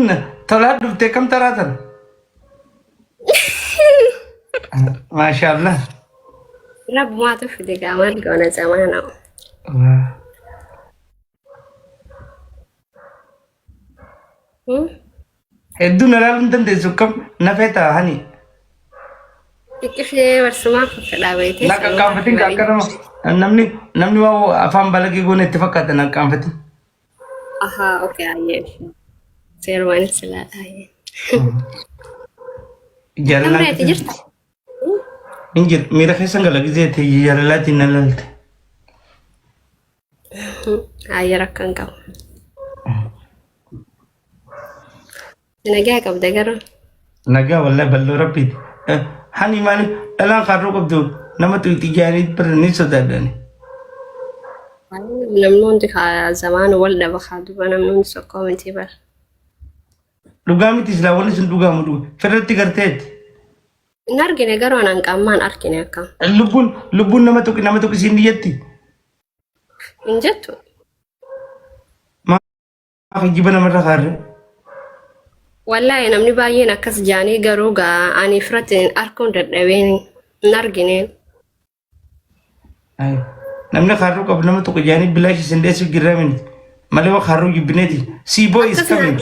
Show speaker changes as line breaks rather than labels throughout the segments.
Tolaa dhuftee kam taraatan? Maashaallah.
Rabbumaatu fide gaa maal goona zamaana.
Hedduu na laaluu hin dandeessu kam na feeta hani.
Xiqqishee barsumaaf fedhaa beekte.
Na qaqqaanfatin akka nama namni namni waa afaan balagee goone itti fakkaata na qaqqaanfatin.
Ahaa, okay, ayyee. Seerumaan silaa ayyee.
Jaalalaa
Namni ati jirta?
Hin jiru. Miira keessan gala gizee ta'e jaalalaatiin na lalte.
Ayyee rakka hin qabu. Nagaa qabda garuu.
Nagaa wallahi balloo rabbiiti. Hani maali dhalaan kaarroo qabdu nama tuyxi jaanii bira ni sodaadhani.
Namni hundi kaa zamaan wal dhaba kaa duba namni hundi tokko miti bar.
Dhugaa miti silaa wanni sun dhugaamu dhuga. Firratti garteetti.
Hin argine garuu anaan qaamaan argine akkam.
Lubbuun lubbuun nama tuqi nama tuqi siin jetti.
Hin jettu.
Maa kijiba namarra kaarre.
Wallaahi namni baay'een akkas jaanii garuu gaa ani firatti arguun dadhabeen hin argine.
Ay, Namni kaarruu qabu nama tokko jaanii bilaash isin dheessuuf jirraa miti. Malee waan kaarruu jibbineeti. Sii boy is
Akkas
coming.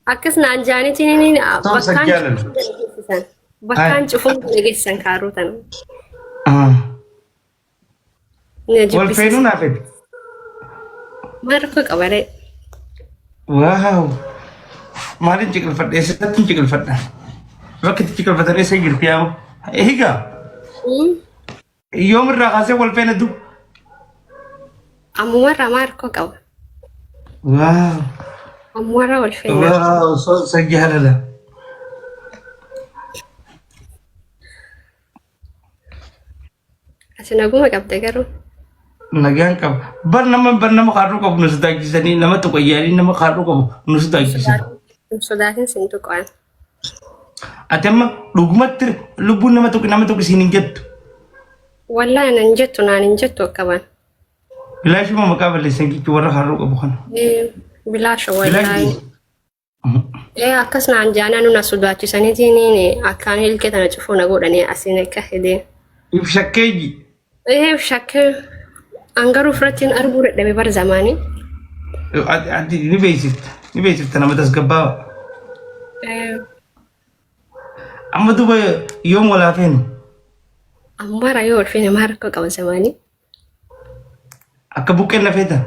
Akkas naan jaanitiin
Tom
bakkaan
jaalala.
cufuun dhageessisan. Bakkaan cufuun dhageessisan kaarruu tana.
Ah.
Na
Wal
jibbisiisa.
feenuu naa fedhe.
Maal rakkoo qabaree?
Waaw. Maaliin ciqilfadha? Eessatti ciqilfadha? Bakki itti ciqilfatan eessa jirti yaa? Egaa yoom irraa kaasee wal feena du?
Ammumarraa maal rakkoo qaba?
Waaw.
Ammumarraa wal feena.
Waaw. So jaalala.
Ati naguma qabda garuu.
Nagaan qaba. Bar nama bar nama kaadhuu qabu nu sodaachisanii nama tokko yaanii nama kaadhuu qabu nu sodaachisan.
Hin sodaatin sin tuqaan.
Ati amma dhugumatti lubbuun nama tokko nama tokko siin hin jettu.
Wallaahi nan jettu naan hin jettu akka baan.
Bilaashuma maqaa balleessan jechuun warra kaadhuu qabu kana.
Bilaasha wallaahi.
Bilaash.
Ee akkas naan jaanaa nuna sodaachisaniitiin akkaan ilkee tana cufuu na godhanii asiin akka hidee.
If shakkeeji.
Ee shakkee an garuu ofirratti arguu dadhabe bar zamaanii.
Ati ati ni beeksifta. Ni beeksifta nama tasgabbaa'aa.
Ee
Amma duuba yoom walaa feenu?
Ammaara yoo ulfina maal rakkoo qaba zamaanii.
Akka buqqeen na feeta?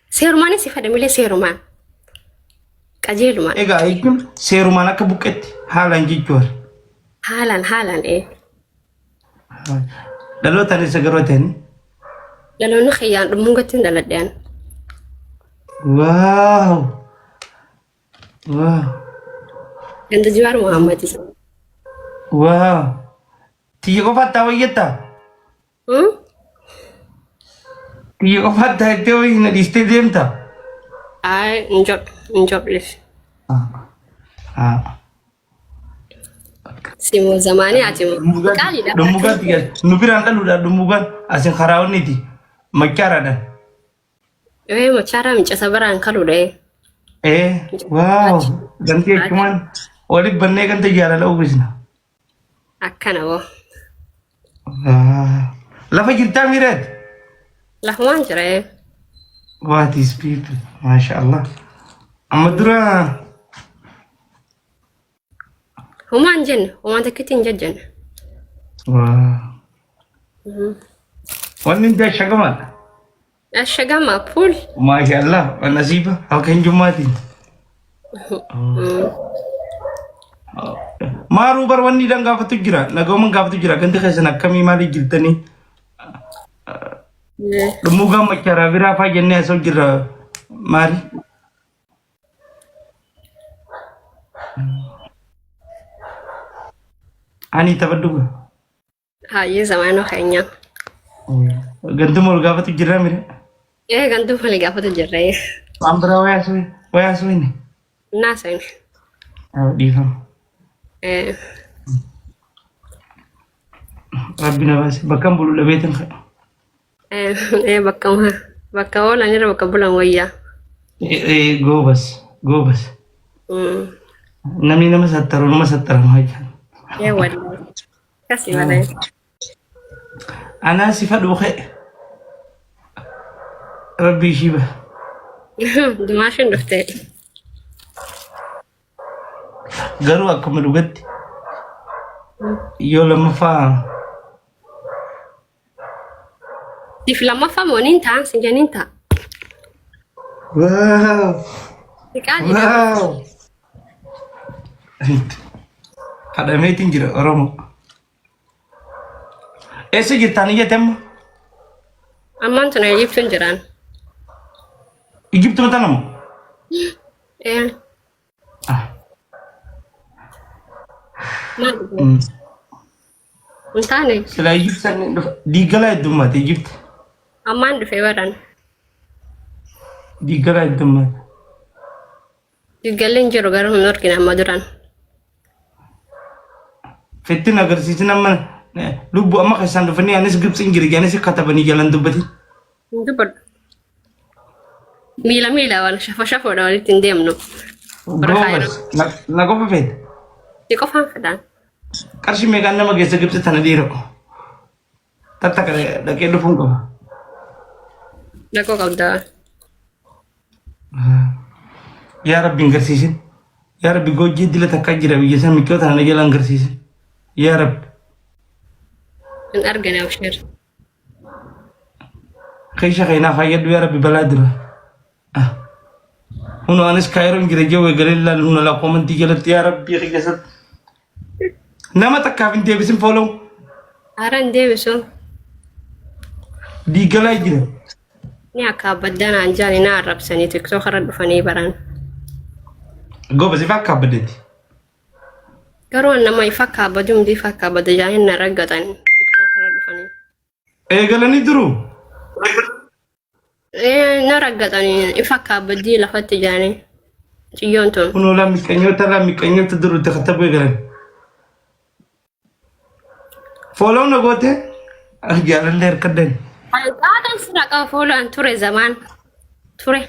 Seerumaanis si fedha malee seerumaan. Qajeelumaan.
Egaa jechuun seerumaan akka buqqetti haalaan jechuudha.
Haalaan haalaan ee.
Dhalootaan isa garuu ta'ani.
Dhaloonni kiyyaan dhummuun gattiin dhaladhe an.
Waaw! Waaw!
Ganda Jiwaar Muhammad isa.
Waaw! Tiyya qofaatti haa wayyattaa? Tiyya qofaatti haa ittee wayii na dhiistee deemta?
Ay, hin jedhu, hin jedhu dhiisi.
Ah.
Simoo zamaanii ati moo qaaliidha.
Dhummugaan tiyya nu biraan dhaluudha dhummugaan asin karaa onniiti machaaraadhaan.
Ee machaaraa mincasa biraan kaluudha.
Ee waaw ganti jechuun waliif bannee ganta jaalala uwwisna.
Akkana boo.
Ah, Lafa jirtaa miireet?
Lafumaan jira ee.
What is people? Masha Allah. Amma dura
Homaan jenne, homaan takkitti hin jajjanne.
Waa. Wanni hundi ashagamaadha.
Ashagama puul.
Maasha Allah. Nasiiba halkan jummaatiin. Maaruu bar wanni dhan gaafatu jira. Nagauman gaafatu jira. Gandi keessan akkamii maalii jirtanii? Dhumuu gammachaaraa biraa faa jennee asoo jirra. Maali? Ani taphadhu.
Hayyee zamaanoo keenya.
Ganduma ol gaafatu jirra mire.
Ee ganduma wal gaafatu jirra.
Waan biraa wayaa suwi wayaa suwini.
Naasan.
Dhiifama.
Ee
Rabbi na baase bakka hin bulu dhabeetan ka'a.
ee bakka bakka oolan irra bakka bulan wayyaa.
Goobas. Goobas. Namni nama sattaru nama sattarama jechuudha.
Ee wallahi. Akkasii malee.
Anaa si fadhuu ka'e. Rabbi ishii ba.
Dumaashin dhufte.
Garuu akkuma dhugatti yoo lammaffaa
Siif lammaffaa moo niin ta'an sin jenniin ta'a.
Waaw!
Siqaa jedha.
Waaw! Kadhameetiin jira Oromoo. Eessa jirtaan iyyate amma?
Ammaan tuna Ijiptuun jiraan.
Ijiptuma tana moo?
Ee.
Ah.
Maal hin taane
Silaa Ijipti sanni dhufa. Diigalaa heddummaate Ijipti.
ammaan dhufee baran.
Diigalaa heddummaate.
Diigalli hin jiru garuu hin argine amma duraan.
Fettin agarsiisin amma lubbu amma keessaan dhufanii anis Gibxiin jira jedhanii si katabanii jalan dubbatin.
Hin dubbadhu. Miila miila waan shafa shafoodha walitti hin deemnu. Warra
Goobas na qofa feeta.
Si qofaan fedhaan.
Qarshii meeqaan nama geessa Gibxi tana dhiiroo. Tatta kana dhaqee dhufuun qaba.
Dhaquu qabda.
Yaa Rabbi hin garsiisin. Yaa Rabbi goojjii dila takkaa jira biyya san miccoo tana na jala hin garsiisin. Yaa Rabbi.
Hin argine abshir.
Keesha keenyaa fayyadhu yaa Rabbi balaa dura. Ah. Huno anis kaayiroon jira jawwe galee laalu huna laa koomantii jalatti yaa Rabbi keessatti. Nama takkaaf hin deebisin fooloo.
Haara hin deebisu.
Diigalaa jira.
Ni akka abbaddaa naan jaani na arrabsanii tiktook irra dhufanii baran.
Goobas ifa akka abbadeeti.
Garuu an nama ifa akka abbadu hundi ifa akka abbada jaanii na raggatan tiktook irra dhufanii.
Eegalanii duru.
Ee na raggatanii ifa akka abbaddii lafatti jaanii ciyyoon tun.
Kunoo laa miqqanyoota laa miqqanyoota duru itti katabuu eegalan. Fooloo na goote jaalallee harkaddan.
Qaadan sira qaba foolaan ture zamaan ture.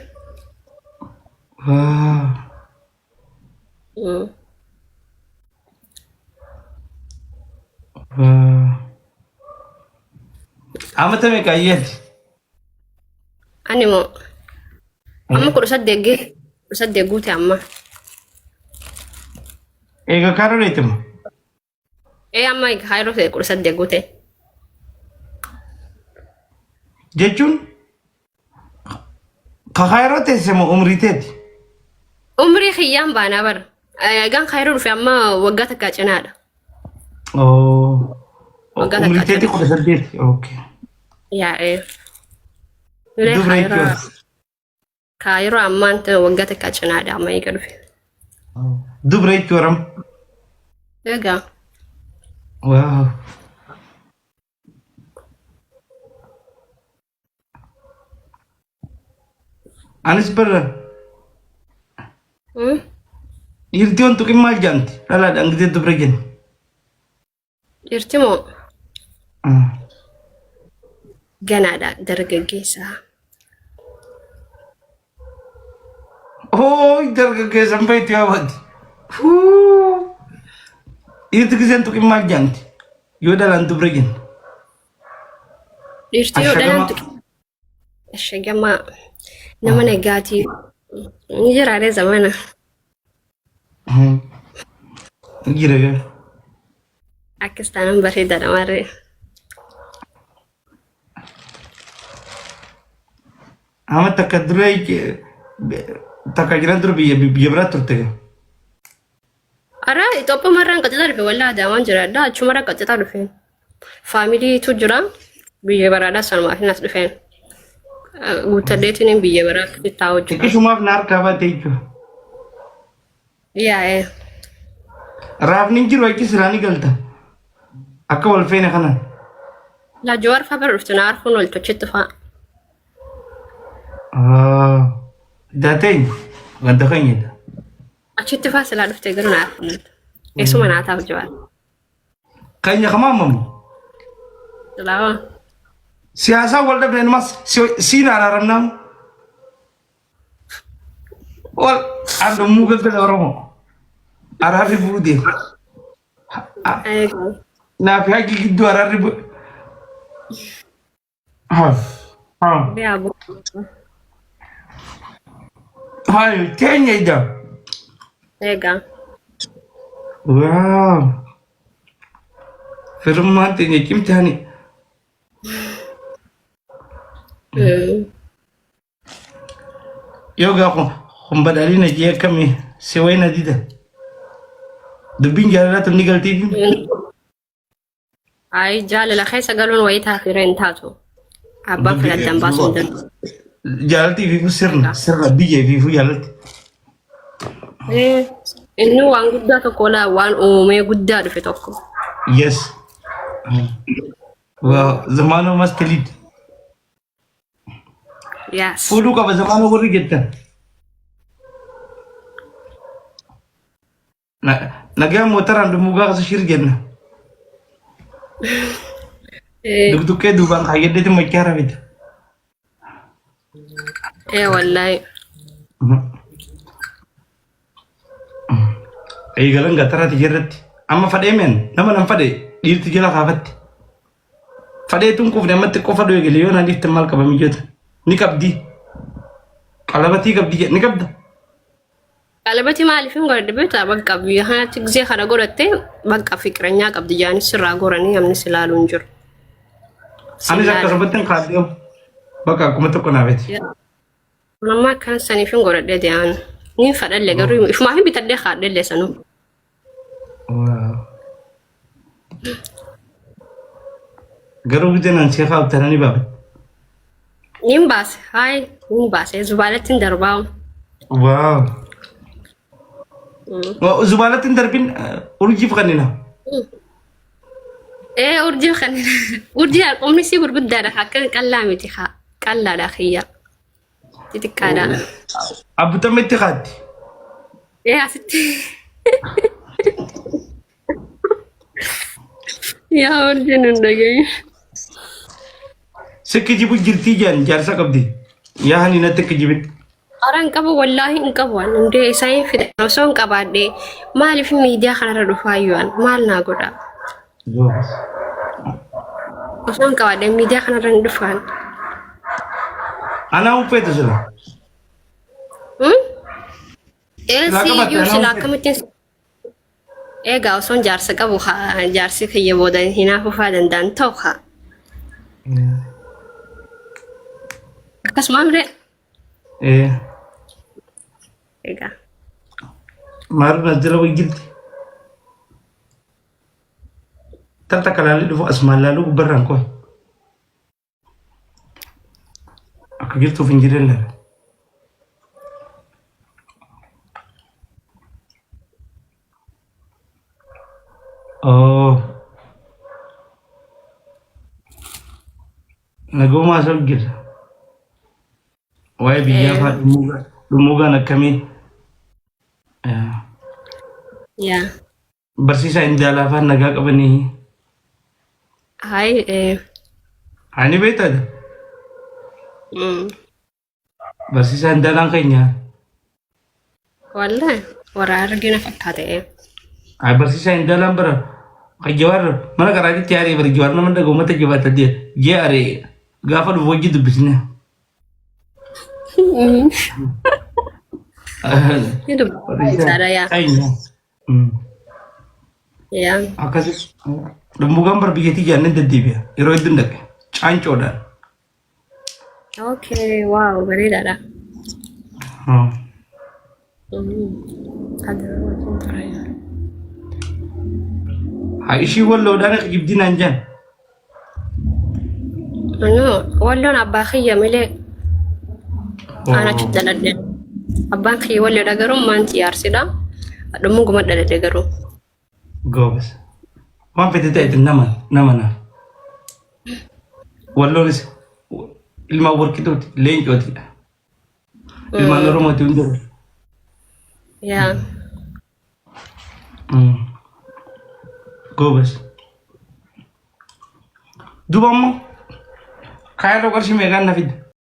Amata meeqa ayyaati?
Ani moo amma 18 guute amma.
Eega kaaroo dheetama.
Ee amma haayiroo ta'e 18 guute.
Jechuun ka kaayiroo teesse moo umrii teeti?
Umrii kiyyaan baanaa bara. Egaan kaayiroo dhufe amma waggaa takka cinaadha.
Oh.
Waggaa takka
Umrii teeti
cina.
18. Okay.
Yaa'ee. Ulee
Dubra
kaayiroo
jechuudha.
kaayiroo ammaan ta'e waggaa takka cinaadha amma eega dhufe.
Dubra jechuudha.
Egaa
Wow. Anis barra dhiirti wantu qin maal jaamti dhalaadhaan gisee dubra jenna.
Dhiirti moo ganaadha dargaggeessa.
Oo dargaggeessan fa'itti yaabati. Dhiirti giseen tuqin maal jaamti yoo dhalaan dubra jenna.
Dhiirti yoo dhalaan
Ashagamaa.
tuqe ashagamaa nama nagaatii ni jiraadha zamana.
Jira gaa.
Akkas taanaan bareedaadha maarree.
Amma takka dura takka jiran dura biyya biyya biraa turte.
Ara Itoophiyaa marraan qaxxixaa dhufe wallaa Adaamaan jiraadha achumarra qaxxixaa dhufe. Faamiliitu jira biyya biraadha sanumaaf as dhufeen. Guuttadheetiin biyya biraa akkasitti taa'u jira.
Xiqqishumaaf na harkaa baate jechuudha.
Yaa'ee.
Raafni hin jiru achi silaa ni galta. Akka wal feene kanaan.
Laa Jawaar fa'aa bira dhufte na arkuun ooltu achitti fa'aa.
Daateen ganda keenyadha.
Achitti fa'aa silaa dhufte garuu na arkuun ooltu. Eessuma naa taa'u Jawaar.
Keenya kamaa ammamu.
Silaa hoo.
Siyaasaan wal dhabne numas siin araaramnaa. Wal An dhummuu gaggala Oromoo. Araarri bu'uu deema.
Eegaa.
Naaf haqi gidduu araarri bu'e. Haa. Haa.
Yaa bu.
Haa teenya ija.
Eegaa.
Waaw. Firummaan teenya cimtaani. Yoo gaa kun kun badhaadhina jee akkamii si wayina dida. Dubbiin jaalalaa tun ni galtiifi.
Ayi jaalala keessa galuun wayii taate irra hin taatu. Abbaan
Dubbii
fedhe addan baasuu hin danda'u.
Jaalalti ifiifuu sirna sirna biyya ifiifuu jaalalti.
Eh, Inni waan guddaa tokko laa waan uumamee guddaa dhufe tokko.
Yes. Well, Zamaanoo must lead.
Yes.
Fuudhuu qaba Zamaanoo warri jettan. Nagaan mootaraan dhummuugaa keessa shir jenna. Dukdukkee duubaan kaayyaddeetu machaara fida.
Ee wallaahi.
Eegalan gataraati jirratti. Amma fadhee men nama nan fadhe dhiirti jala kaafatti. Fadhee tun quufne amma xiqqoo fadhuu eegale yoo naan dhiifte maal qaba mijoota. Ni qabdi. Qalabatii qabdi ni qabda.
Qalabati maaliif hin godhadhe beektaa bakka biyya kanatti gisee kana godhatte bakka fiqiranyaa qabdi jaanis sirraa goranii namni si ilaalu hin jiru. Si
Anis
ilaalan.
akkasumatti hin kaaddeemu. Bakka akkuma tokko naaf eti.
Amma akkana saniif hin godhadhe deeman. Niin fadhalle garuu ifumaaf hin bitadhee kaadhellee sanuu.
Garuu gidee naan seeqaa abtana ni baafate.
Niin baase haay niin baase zubaalatti hin darbaamu.
Waaw. Zubaalatti hin darbin urjiif kannina.
Ee urjii kan urjii qomni isii gurguddaadha akka qallaa miti haa qallaadha kiyya xixiqqaadha.
Abbutama itti kaatti.
Ee asitti. Yaa urjiin hin dhageenye.
Si kijibu jirtii jaan jaarsa qabdi. Yaa hani natti kijibin.
Ara hin qabu wallaahi hin qabu an hundee isaa hin fidan osoo hin qabaadhe maaliif miidiyaa kanarra dhufaa iyyuu an maal naa godha osoo hin qabaadhe miidiyaa kanarra hin dhufaan.
Anaa uffeetu sila. Silaa
Eessi
qabatte
iyyuu
anaa
sila
uffeetu.
akkamittiin Egaa osoon jaarsa qabu haa jaarsi kiyya booda hinaafuu faa danda'an ta'u haa. Akkasuma mire
Ee.
egaa
Maal as jala wayii jirti. Tan takka laallee dhufu asumaan laaluu gubbarraan qoy. Akka jirtuuf hin jirre laala. Oh. Nagoomaa isa jirra. Waa'ee biyyaa fa'aa dhummuugaan akkamii?
Yaa.
Barsiisaa Indaalaa fa'aa nagaa qabanii.
Hayi
Ani beektaa? Barsiisaa Indaalaan keenya.
Wallahi warra argina fakkaate.
Ay barsiisaa Indaalaan bara Jawaar mana karaatitti yaaree bara Jawaar nama dhaga uummata jabaata jee aree gaafa dhufu wajji dubbisne.
Ni dubbata isaadha yaa.
Keenya.
Yaa.
Akkasi dhummugaan bara biyyattii jaanneen deddeebi'a yeroo hedduun dhaqe caancoodhaan.
Okay, wow, bareedaadha.
Haa ishii walloodhaan kijibdii naan jaan.
No, walloon abbaa kiyya malee aan achitti dhaladhe. Abbaan kiyya walloodha garuu maanti aarsidha. Dhummu guma dhaladhe garuu.
Goobas. Waan fedhe ta'etti nama nama naaf. Walloonis ilmaan warqituuti leencootidha. Ilmaan Oromooti hundi.
Yaa.
Goobas. Duuba ammoo kaayiroo qarshii meeqaan na fidda?